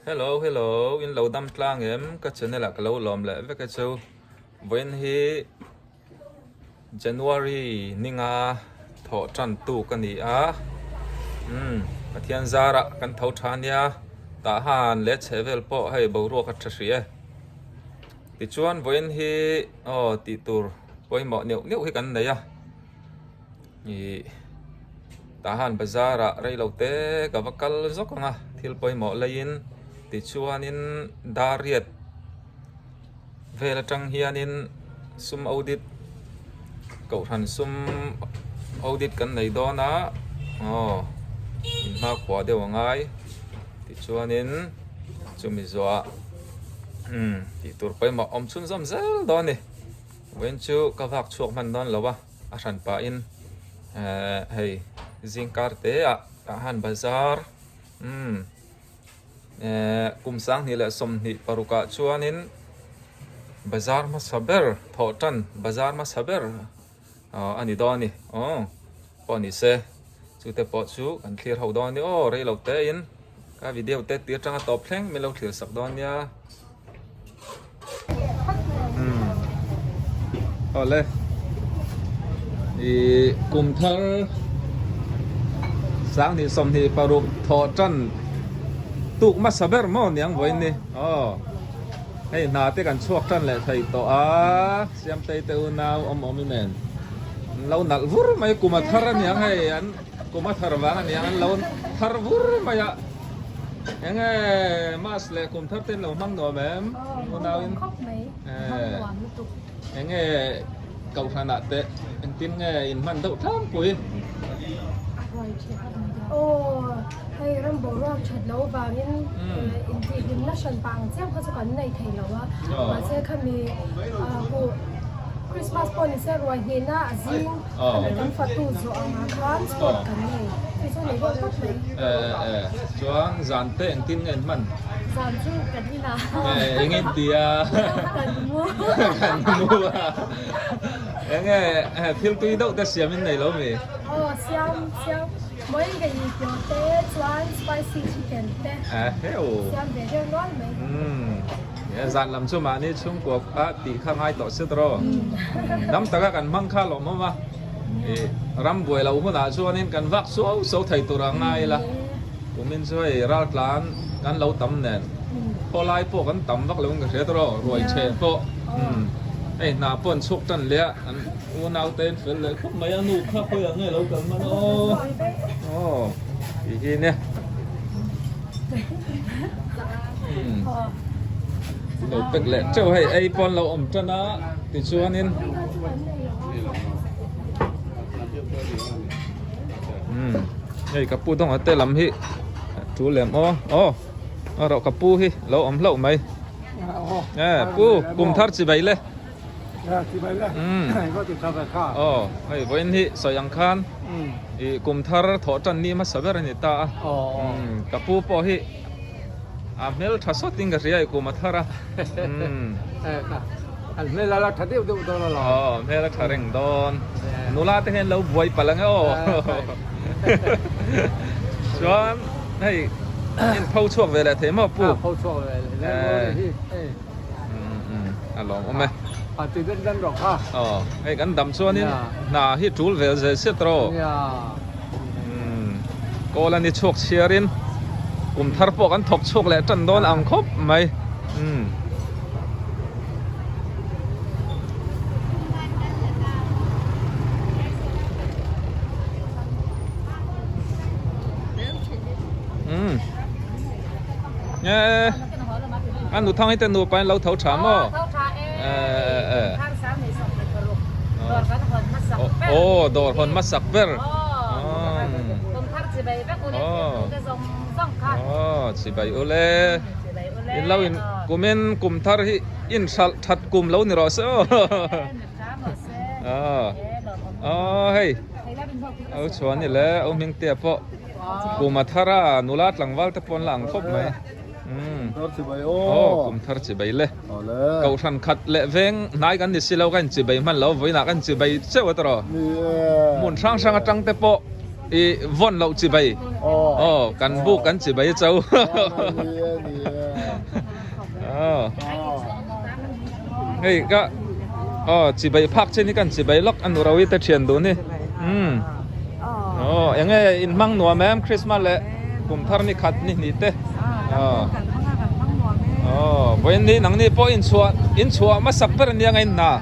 Hello hello in lo dam tlang em ka channel ah ka lo lawm leh vek e chu vawiin hi January ninga thawh tan tuk a ni a umm Pathian zarah kan tho tha nia tah han leh chheh vel pawh hei boruak a tha hrih e tichuan vawiin hi aw tih tur pawimawh neuh neuh hi kan nei a. Ih tahan bazar ah rei lo te ka va kal zawk ang a thil pawimawh laiin tichuanin dariat vel atang hianin sum audit kohhran sum audit kan nei dawn a aw inhmakhua deuh a ngai tichuanin chumi zawhah umm tih tur pawimawh awm chhunzawm zel dawn a ni vawiin chu ka vak chhuak hman dawn lo a. a hran pahin ehh hei zing kar te ah tah han bazar umm ehh kum 2026 ah chuanin bazar hmasa ber thawh tan bazar hmasa ber ah a ni dawn a ni aw pawh ni se chute pawh chu kan thlir ho dawn a ni aw rei lo te in ka video te tir tanga tawp thleng min lo thlir sak dawn nia. Awle ih kum thar 2026 thawh tan tuk hmasa ber maw niang vawiin ni aw hei hna te kan chhuak tan leh thei tawh a Siamtei te unau awm awm i nen an lo nalh vur mai kum a thar aniang hei an kum a thar vang aniang an lo thar vur mai a. Enge Mas leh kum thar te in lo hmang nuam em? Unau in Enge Kohhran ah te engtin nge in hman deuh tlangpui? Aw hei ram boruak that loh vangin intihhlimna hran pah ang chiam kha chu kan nei thei lo a mahse khami huh Christmas pawh ni se ruai hnihna a zing khami kan fatu zawh angah khan sport kan nei chu chu nei deuh phawt mai. Chuan zan te engtin nge an hman? Zan chu kan in a. Eng in ti a? Kan mu. Kan mu a. Enge thil tui deuh te siam in nei lo mi? Aw siam siam mawi ve i piawh te chuan spicy chicken te siam ve deuh nual mai. Zan lam chu mahni chhungkua kha tih kha ngai tawh se tawh. Dam taka kan hmang kha lawmawm a. Ram buai loh hunah chuanin kan vak suau suau thei tur a ngai ila. Kumin chu hei raltlan kan lo tam nen khawlai pawh kan tam vak loin ka hria tawh ruai chhe pawh. Hei hna pawh an chhuak tan leh a, an unau te in fel leh khawp mai a nu kha khawiah nge lo kal hman aw. Aw tih hi nia. Lo pek leh teuh hei ei pawn lo awm tan a tichuanin umm hei ka pu dawngah te lam hi thu lem aw aw a rawh ka pu hi lo awm hlauh mai e pu kum thar chi bai le Aw hei vawiin hi sawi ang khan ih kum thar thawh tan ni hmasa ber a ni ta a ka pu pawh hi a hmel tha sawt in ka hria ih kum a thar a an hmel a la tha deuh deuh dawn alawm aw hmel a tha reng dawn nula te hian lo buai palh ang e aw chuan hei in pho chhuak ve leh thei maw pu pho chhuak ve leh thei A lawm awm e. A ti den den rawh kha. Aw, hei kan dam chuanin hna hi tul vel zel sia tawh. Nia. Kawl a ni chhuak chhiarin kum thar pawh kan thawk chhuak leh tan dawn ang khawp mai. A nu thang hi te nupa in lo tho tha maw? Aw dawr hawn hmasak ber. Aw chibai ule. In lo in kumin kum thar hi in hralh that kum lo ni rawh se aw. Aw hei au chhuan ni le au hming te pawh kum a thar a nula tlangval te pawh an la ang khawp mai. Aw kum thar chibai le. Kohhran khat leh veng hnai kan ni si lo ka inchibai hman lo vawiinah ka inchibai cheuh a tawh. Hmun hrang hrang atang te pawh i vawn loh chibai. Aw kan buk kan chi bai cho. Aw hei ka aw chi bai phak chin hi kan chi bai lawk a nu ro hi te thian duh ni. Umm aw enge in hmang nuam em Christmas leh kum thar ni khat ni hnih te. Aw aw vawiin ni nangni pawh inchhuah inchhuah hmasak ber ania nga in hna.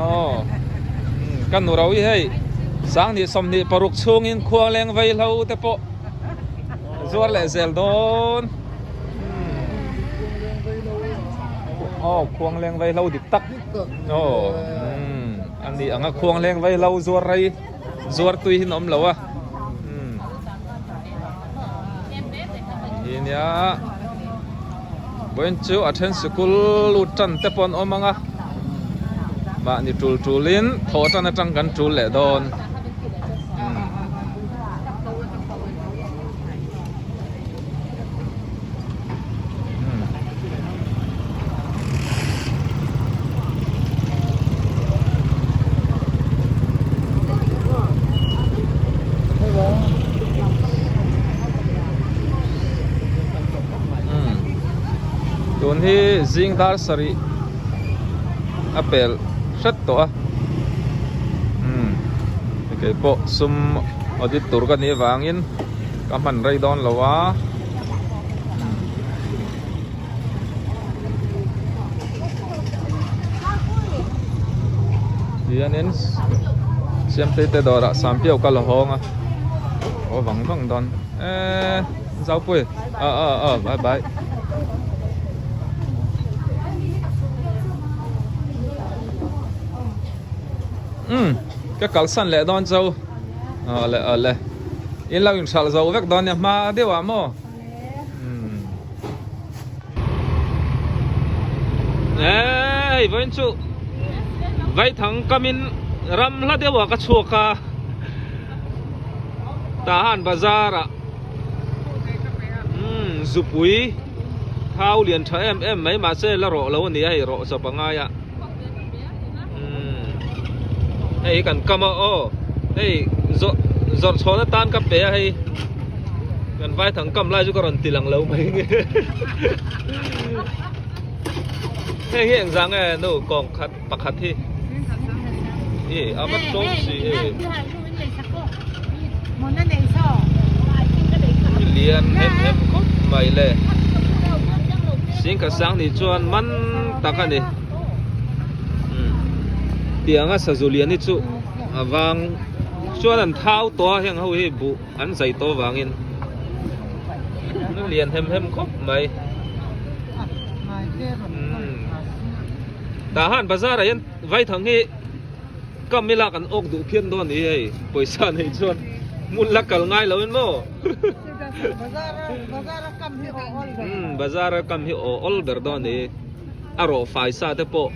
Aw ka nu ro hi hei 20 26 chhungin khuang leng vei hlo te pawh zuar leh zel dawn aw khuang leng vei hlo dik tak aw a ni ang a khuang leng vei hlo zuar rei zuar tui hi an awm lo a hi nia vawiin chu a then sikul lut tan te pawh an awm ang a mahni tul tulin thawh tan atang kan tul leh dawn. Tun hi zing dar sarih a pel hret tawh a kei pawh sum audit tur ka nih avangin ka hman rei dawn lo a. Tihianin Siamtei te dawrah Sampiau ka la hawng a aw vang vang dawn eee Zaupui ah ah ah bye bye. Umm ka kalsan leh dawn chau awle awle in lo inhralh zo vek dawn nia hma deuh ah maw. Hei vawiin chu vaithang kamin ram hla deuh ah ka chhuak a Tahan bazar ah umm zupui thau lian tha em em mai mahse la rawh lo a ni a hei rawh chawp a ngai a umm hei hi kan kam a aw hei zawrh zawrh chhawn atan ka pe a hei kan vaithang kam lai chu ka rawn ti lang lo mai nge hei hi engzah nge nu kawng khat pakhat hi i a va tlawm si e lian hem hem khawp mai le singkhat sang nih chuan man tak a ni tiang a sazu lian hi chu a vang chuan an thau tawh a heng ho hi buh an zai tawh avangin lian hem hem khawp mai tah han bazar ah hian vaithang hi Kam ila kan awk duh phian dawn ni hei pawisa nei chuan hmun la kal ngai lo in maw umm bazar a kam hi aw awl ber dawn ni a rawh fai sa te pawh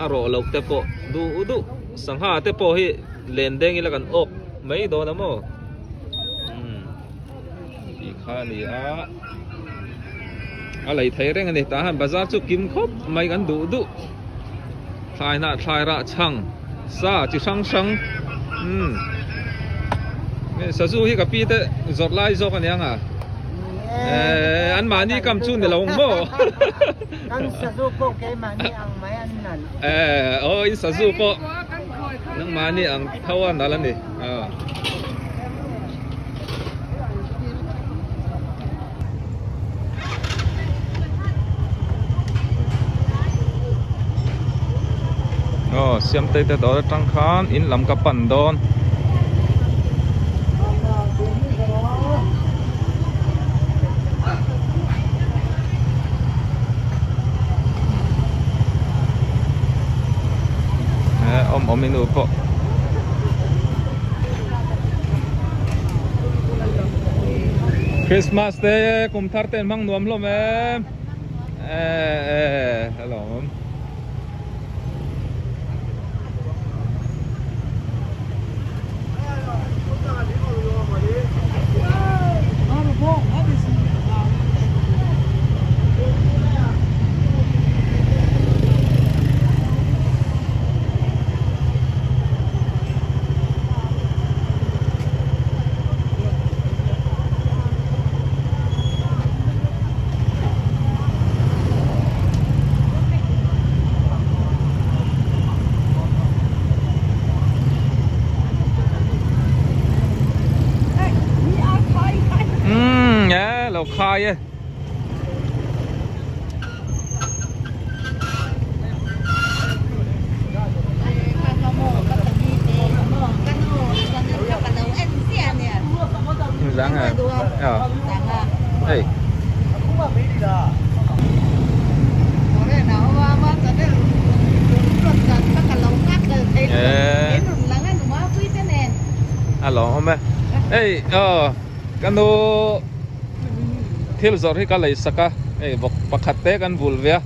a rawh loh te pawh duh duh sangha te pawh hi len deng ila kan awk mai dawn a maw umm tih kha a ni a a lei thei reng a ni tah hian bazar chu kim khawp mai kan duh duh. Thlai hnah thlai rah chhang sa chi hrang hrang umm sazu hi ka pi te zawrh lai zawk a niang a eh an mahni kam chu ni lo ang maw kan sazu pawh keimahni ang mai an nalh eh aw in sazu pawh nangmahni ang tho a nalh a ni ah. Aw Siamtei te dawr atang khan in lam ka pan dawn. Eh awm awm inu pawh. Christmas te kum thar te an hmang nuam hlawm em eh eh hello. lo khai e. Hei. A lawm awm e. Hei aw ka nu thil zawrh hi ka lei sak a hei vawk pakhat te kan vul ve a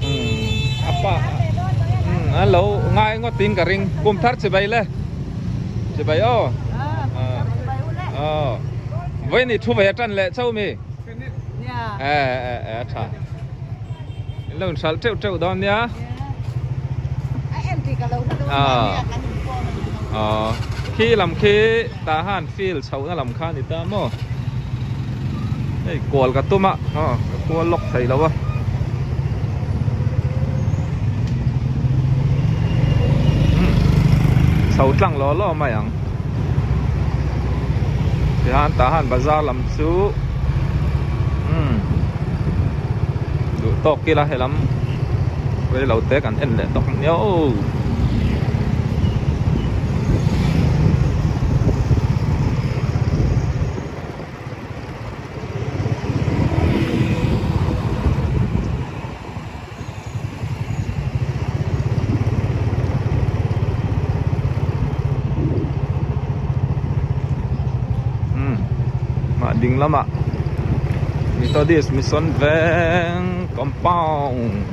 umm a pa umm an lo ngai ngawt in ka ring kum thar chibai le chibai aw aw vawiin i thu ve a tan leh chauh mi. E e e a tha in lo inhralh teuh teuh dawn nia aw khi lam khi tah han field chhoh na lam kha a ni ta maw hei kual ka tum a aw ka kual lawk thei lo a. Chho tlang law law mai ang. Tihian tah han bazar lam chu umm duh tawk ila helam reilo te kan en leh tawk nia aw. Mah ding lamah Methodist Mission Veng compound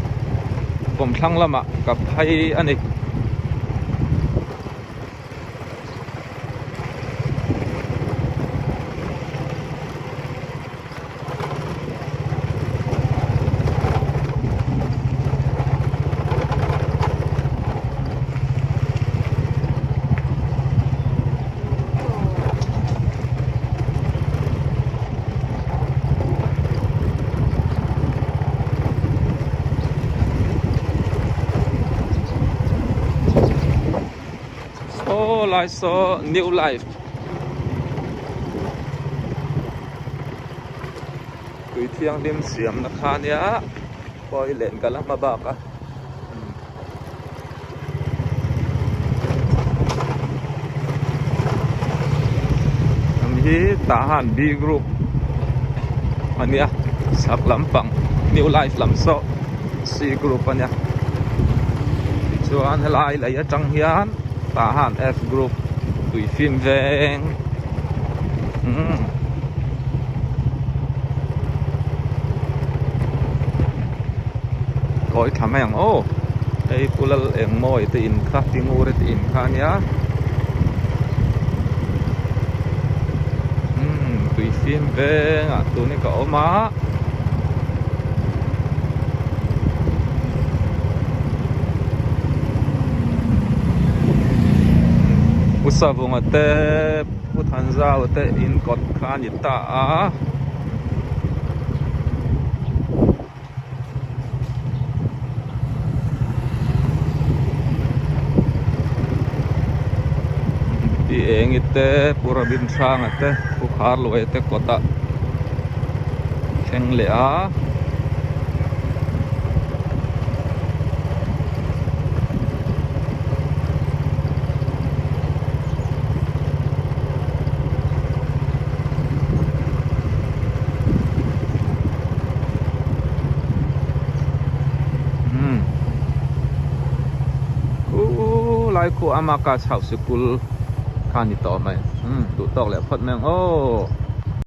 kawmthlang lamah ka phei a ni. Saw lai saw new life tui thianghlim siamna kha ania khawi len ka la hma bak a. Lam hi tah han B group ania chhak lampang new life lam saw C group ania tichuan helai lei atang hian tah han F group tui fim veng umm. Kawi tha mai ang aw hei pu lal eng mawi te in kha tingur te in kha ania umm tui fim vengah tun hi ka awm a. Pu Savunga te Pu Thanzau te in kawt kha a ni ta a. Pi Engi te Pu Rabinhranga te Pu Kharluaia te kawtah thleng leh a. Lai khu ama ka chhoh sikul kha ni tawh mai duh tawk leh phawt mai ang aw.